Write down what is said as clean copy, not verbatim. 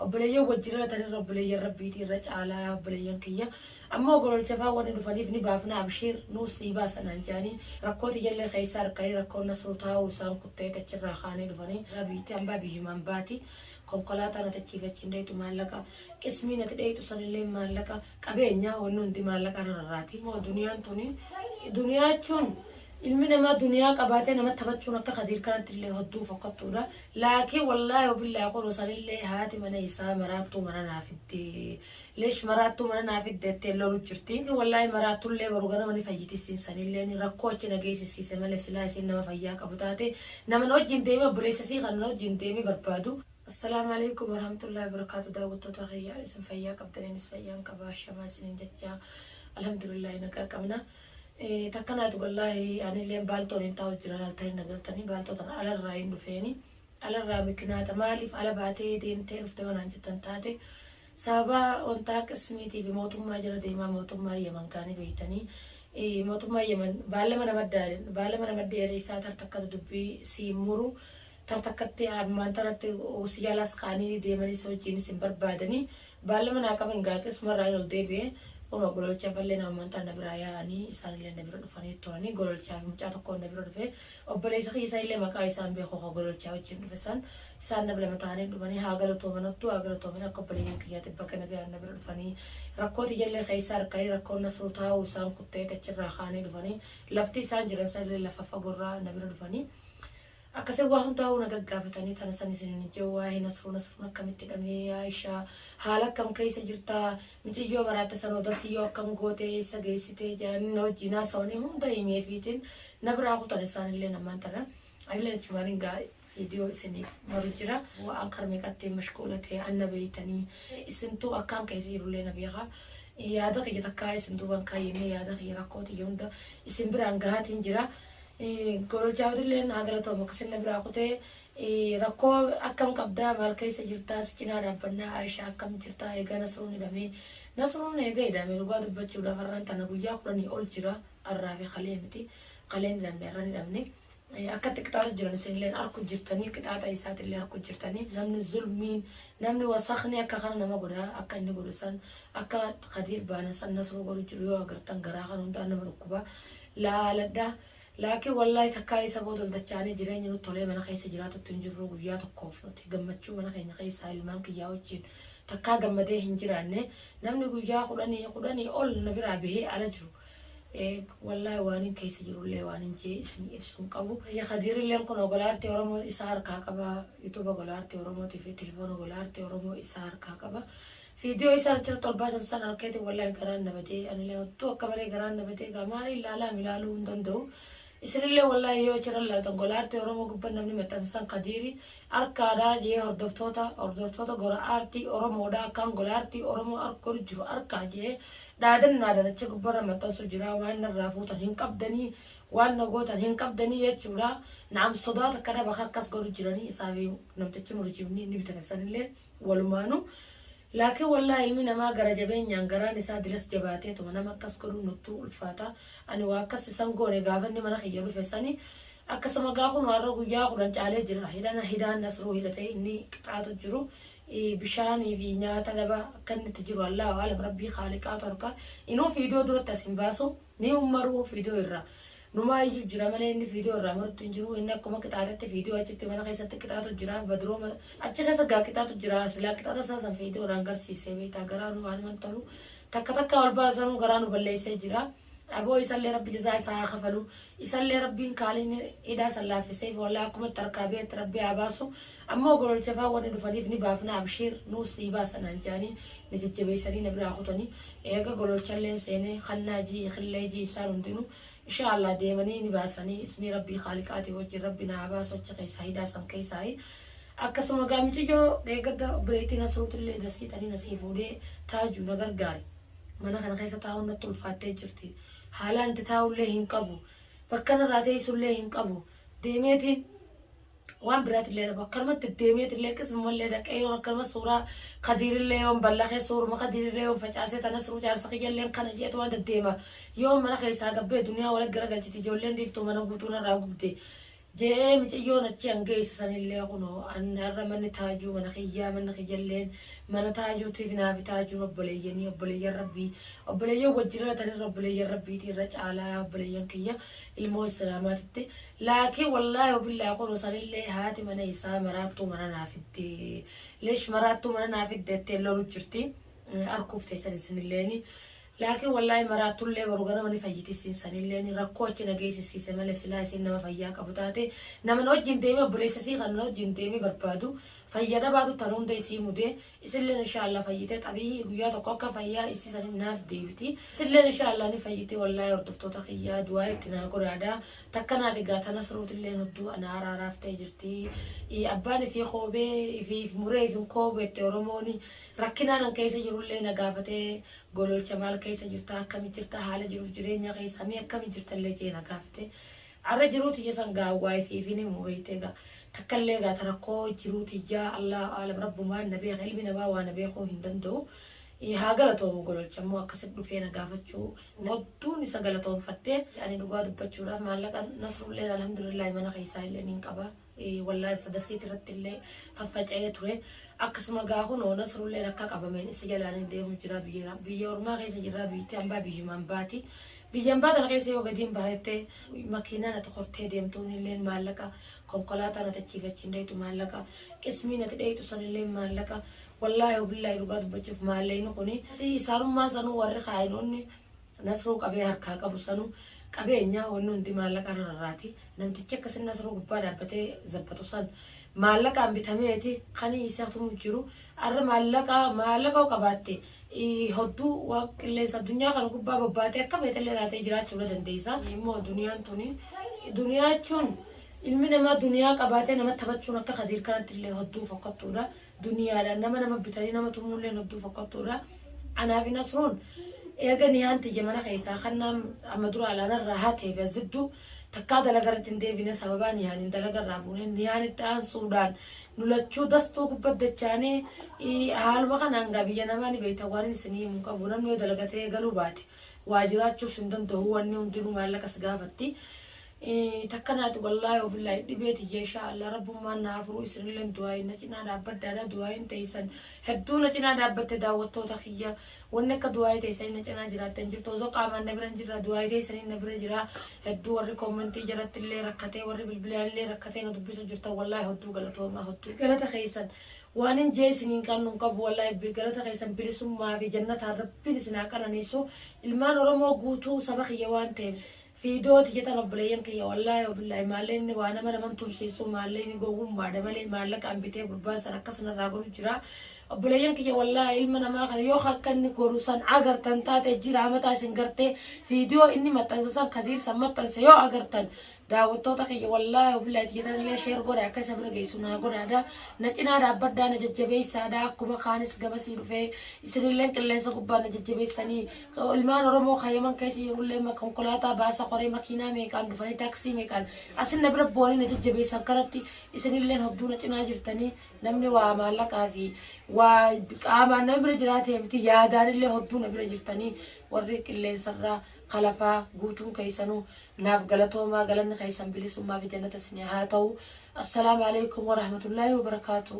Obboleeyyan wajji dhalatan irra obboleeyyan Rabbiiti irra caalaa obboleeyyan kiyya. Ammoo gololcha faa wanni dhufaniif ni baafna abshiir nuus sii baasa naan jaanii rakkoo tiyyallee keessa arkanii rakkoon Nasruu taa'uu isaan kutteet achirraa kaanii dhufanii. Biitti ambaa biyyuma ambaati. Konkolaataan ati achii fi achiin dheeyxu maallaqa. Qismiin ati dheeyxu sanillee maallaqa. Qabeenya wanni hundi maallaqa irra rarraati. Moo duniyaan tuni duniyaa jechuun ilmi namaa duniyaa qabaatee nama taphachuun akka Kadiir kanatti illee hodduu fokkattuudha. Laakiin wallaahi wabillaahi kunoo sanillee haati mana isaa maraattuu mana naa fidde. Leesh maraattuu mana naa fidde jettee lolu jirti. Wallaahi maraattullee boru ganama ni fayyiti isiin sanillee rakkoo achi na geessisiise malee silaa isiin nama fayyaa qabu taate nama na wajjin deemee obboleessa isii kan na wajjin deemee barbaadu. Assalaamu Aleykum Warahmatullahi Wabarakatuh Daawwattoota kiyya isin fayyaa qabdan anis fayyaan qaba ashamaa isinin jecha Alhamdulillahi nagaa qabna Takka naati wallaahi anilleen baaltoon hin taa'u jira laaltanii na galtanii baaltoo tana alarraa hin dhufeeni alarraa mikinaata maaliif ala baatee deemtee dhufte wanaan jettan taate sababa wantaa qismiitii fi mootummaa jala deemaa mootummaa Yemen kaanii beeytanii mootummaa Yemen baallama nama baallama nama dheereessaa tartakkatu dubbii siin muru Tar takkatti ammaan tanatti si jalaas ka'anii deemanii si wajjiinis hin barbaadanii. Baallama naa qaban gaa qismarraa hin ol deebi'e. Kunoo gololchafallee nama ammaan tana na biraa yaa'anii isaanillee na bira dhufanii turanii gololchaa fi mucaa tokkoon na bira dhufe. Obboleessa kiyya sanillee maqaa isaa hin beeku ka gololchaa wajjin dhufe san. Isaan nama lama ta'anii dhufanii haa galatoomanattuu haa galatooman akka obboleeyyan kiyyaatti bakka nagayaan na bira dhufanii rakkoo tiyyallee keessa harkanii rakkoon Nasruu taa'uu isaan kuttee achirraa ka'anii dhufanii lafti isaan jiran sanillee lafa fagorraa na bira dhufanii. Akkasi waa hundaa'uu na gaggaafatanii tana san isin hin je'u waa'ee Nasruu Nasruun akkamitti hidhamee Aisha haala akkam keessa jirta miciyyoo maraatte san odasiyyoo akkam goote eessa geessite jedhanii na wajjiin haasawanii hunda himeefiitiin na biraa kutan isaanilleen ammaan tana anilleen achumaan gaa viidiyoo isiniif maru jira waan karmeeqatti mashquula ta'e anna beeytanii isintuu akkaan keessa jirullee na beeka yaada kiyya takkaa isin duuban kaayyannee yaada kiyya rakkoo tiyya hunda isin biraan gahaatiin jira. Gololchaawwatilleen haa galatoomu akkasin na biraa kutee rakkoo akkam qabdaa maal keessa jirtaa si cinaa dhaabbannaa Aishaa akkam jirtaa eegaa Nasruun hidhamee Nasruun eega hidhame dhugaa dubbachuudhaaf har'aan tana guyyaa 10 ol jira har'aa fi kalee miti kaleen hidhamne har'an hidhamne akkatti qixaaxa jiran isinilleen arku jirtanii qixaaxa isaatillee arku jirtanii namni zulmiin namni wasakni akka kana nama godha akka inni godhu san akka Kadiir baana san Nasruu godhu jiru yoo agartan garaa kan hundaa nama dhukkuba laaladha laakiin wallaahi takkaa isa booda ol dachaanee jireenyi nutti tolee mana keessa jiraatutti hin jirru guyyaa tokkoof nuti gammachuu mana keenya keessaa ilmaan kiyyaa wajjin takkaa gammadee hin jiraanne namni guyyaa kudhanii kudhanii ol na biraa bahee ala jiru wallaahi waanin keessa jirullee waanin jee isin ibsu hin qabu. Kadiirilleen kun gola aartii Oromoo isaa harkaa qaba yuutuuba gola aartii Oromootii fi telefoona gola aartii Oromoo isaa harkaa qaba. Viidiyoo isaan achirratti ol baasan san arkeeti wallahi garaan na badee anillee ottuu akka malee garaan na badee gaa maaliin ilaalaam ilaaluu hin danda'u. Isinillee wallahi yoo achirra ilaaltan gola aartii Oromoo gubban namni maxxanse san Kadiiri arkaadhaa jee hordoftoota hordoftoota gola aartii Oromoodhaa akkaan gola aartii Oromoo arku jiru arkaa jee dhaadannaadhaan achi gubbarra maxxansu jira waan narraa fuutan hin qabdanii waan na gootan hin qabdanii jechuudha. Na'am sodaa takka dhaba akkas godhu jiranii isaa fi namtichi murjibni ni bitatan sanillee. Walumaanu Laakiin wallaahi ilmi namaa gara jabeenyaan garaan isaa dilas jabaateetuma nama akkas godhuun nuttuu ulfaata. Ani waa akkas isan goone gaafa inni mana kiyya dhufe sani akkasuma gaa kunoo har'a guyyaa 10 caalee jira hidhana hidhaan Nasruu hidhatee inni qixaatu jiru bishaanii fi nyaata dhaba akka inni itti jiru Allaahu alam Rabbii kaaliqaatu harka inuu fiidiyoo duratti as hin baasu. Ni ummaruu fiidiyoo irraa. Numaa iyyuu jira malee inni fiidiyoo irraa marutti hin jiru. Inni akkuma qixaatetti fiidiyoo achitti mana keessatti qixaatu jira. Badroo achi keessa gaa qixaatu jira. Silaa qixaata isaa san fiidiyoodhaan garsiisee beektaa garaa nu waan himan tolu. Takka takka ol baasanuu garaa nu balleessee jira. Aboo isallee rabbi jazaa isaa haa kafalu. Isallee rabbiin kaaliin hidhaa san laaffiseef wallahi akkuma itti harkaa beetti rabbi haa baasu. Ammoo gololcha faa wanni dhufaniif ni baafna abshiir nuus sii baasa naan jaanii na jajjabeessanii na biraa kutanii. Eega gololchalleen seenee khannaa ji'i khillee ji'i isaan hundinuu inshaa Allah deemanii ni baasanii isnii rabbii khaaliqaatii wajjin rabbi na haa baasu achi keessaa hidhaa san keessaayi akkasuma gaa miciyyoo dheegadda obboleettii nasruutillee dasii taniin asii fuudhee taaju na gargaari mana kana keessa taa'uun natti ulfaattee jirti haalaan itti taa'ullee hin qabu bakka narraa teessullee hin qabu deemeetiin waan biraatillee dhabu akkanumatti deddeemeetillee qismumallee dhaqee yoon akkanuma suuraa kadiirillee yoon ballaqee suuruma kadiirillee yoon facaasee tana siruu jaarsa kiyyalleen kana jeetu waan deddeema yoon mana keessaa gabbee duniyaa wala garagalchiti ijoolleen diiftuu mana guutuu narraa gubde Je'ee miciyyoon achi an geeyse sanillee kunoo an har'a manni taajuu mana kiyyaa manni kiyyalleen mana taajuutiif naafi taajuun obboleeyyanii obboleeyyan rabbii obboleeyyan wajji dhalatanirra obboleeyyan rabbiiti irra caalaa obboleeyyan kiyya ilmoo islaamaatitti laakiin wallaahi wabillaahi kunoo sanillee haati mana isaa maraattuu mana naa fidde leesh maraattuu mana naa fidde jettee lolu jirti arkuuf teessan isinilleeni Laakiin wallaahi maraattullee boru ganama ni fayyiti isiin sanilleen rakkoo achi na geessisiise malee silaa isiin nama fayyaa qabu taate nama na wajjin deemee obboleessa isii kan na wajjin deemee barbaadu fayya dhabaatu tan hunda isii mudee isilleen inshaa Allah fayyitee xabiihii guyyaa tokko akka fayyaa isii sanin naaf deebiti isilleen inshaa Allah ni fayyiti wallaahi hordoftoota kiyyaa du'aa itti naa godhaadha takka naati gaa ta nasruutilleen hodduu ana araaraaftee jirti abbaan ifii koobee ifiif muree ifin koobeette oromooni rakkinaan an keessa jirullee na gaafatee Gololcha maal keessa jirta akkami jirta haala jiruuf jireenya keessa mee akkami jirta illee jee na gaafate arra jiruu tiyya san gaa waa ifiifin himu beeyte gaa takka illee gaa ta rakkoo jiruu tiyyaa Allahu aalam rabbumaan na beeka ilmi namaa waa na beekuu hin danda'u haa galatoomu gololcha immoo akkasit dhufee na gaafachuu hodduun isa galatoomfadhe ani dhugaa dubbachuudhaaf maallaqa nasrulleen alhamdulillahi mana keessaa illee niin qaba Wallaansa Daseet irratti illee faffaca'ee ture. Akkasuma gaa kunoo Nasrulleen akka qabameen isa jalaan hin deemu jira biyya biyya ormaa keessa jirra biyyatti hambaa biyyuma hambaati. Biyya hambaa tana keessa yoo gadiin bahettee makiinaan ati kortee deemtuun illeen maallaqa konkolaataan ati achiif achiin dheeytu maallaqa qismiin ati dheeytu sanilleen maallaqa wallaahi wabillaahi dhugaa dubbachuuf maallaqni kuni isaanummaan sanuu warri kaayinoonni Nasruu qabee harkaa qabu sanuu qabeenya wanni hundi maallaqa irra rarraati. Namtichi akkasin Nasruu gubbaa dhaabbatee zabbatu san maallaqaan bitameeti kani isa tumu jiru. Arra maallaqa maallaqa yoo qabaatte hodduu waan qilleensa addunyaa kana gubbaa bobbaatee akka feetellee taatee jiraachuudha dandeessa. Immoo duniyaan tuni duniyaa jechuun ilmi namaa duniyaa qabaatee nama taphachuun akka kadiir kanatti illee hodduu fokkattuudha. Duniyaadhaan nama nama bitanii nama tumuulleen hodduu fokkattuudha. Anaa fi Nasruun eega nihaan tiyya mana keessaa kannaan amma dura alaanarraa hateef as jiddu takkaa dalaga irratti hin deebine sababaa nihaaniin dalaga irraa buune nihaan itti aansuudhaan nu lachuu dastuu gubbat dachaanee haaluma kanaan gaa biyya namaa ni beektan waan inni isinii himu qabu namni yoo dalagatee galuu baate waa jiraachuus hin danda'u wanni hundinuu maallaqa si gaafatti. Takka naati wallaahi wabillaahi dhibee tiyya inshaa Allah rabbummaan na haa furuu isinilleen du'aa'iin na cinaa dhaabbadhaadha du'aa'iin teeysan hedduu na cinaa dhaabbatte daawwattoota kiyya wanni akka du'aa'ii teeysanii na cinaa jiraatte hin jirtu osoo qaamaan na bira hin jirra du'aa'ii teeysaniin na bira jira hedduu warri koommentii jalatti illee rakkatee warri bilbilaan illee rakkatee na dubbisu jirtan wallaahi hedduu galatoomaa hedduu galata keessan waanin jee isiniin qannu hin qabu wallaahi galata keessan bilisummaa fi jannataan rabbiin isin haa qananiisu ilmaan oromoo guutuu saba kiyya waan ta'eef Fiidoo tiyya tan obboleeyyan kiyya wallaahi wabillaahi maallaqni waa nama naman tumsiisu maallaqni gowwummaadha malee maallaqaan bitee gurbaan san akkas narraa godhu jira obboleeyyan kiyya wallaahi ilma namaa kana yoo akka inni godhu san agartan taate jira mataa isin gartee fiidiyoo inni maxxanse san kadiir san maxxanse yoo agartan daawwattoota kiyya wallaahi wabillaahi tiyya tan illee sheer godha akka isa bira geessu naa godhaadha na cinaa dhaabbadhaa na jajjabeessaadha akkuma kaanis gamasii dhufee isinilleen qilleensa gubbaa na jajjabeessanii Ilmaan Oromoo ka Yaman keessa jirullee konkolaataa baasa koree makiinaa meeqaan dhufanii taaksii meeqaan asin na bira bu'anii na jajjabeessan kanatti isinilleen hodduu na cinaa jirtanii namni waa maallaqaa fi waa qaamaan nama bira jiraatee miti yaadaanillee hodduu na bira jirtanii warri qilleensarraa kalafaa guutuun keessanuu naaf galatoomaa galanni keessan bilisummaa fi jannata isinii haa ta'u. Assalaamu alaikum warahmatullaahi wabarakaatu.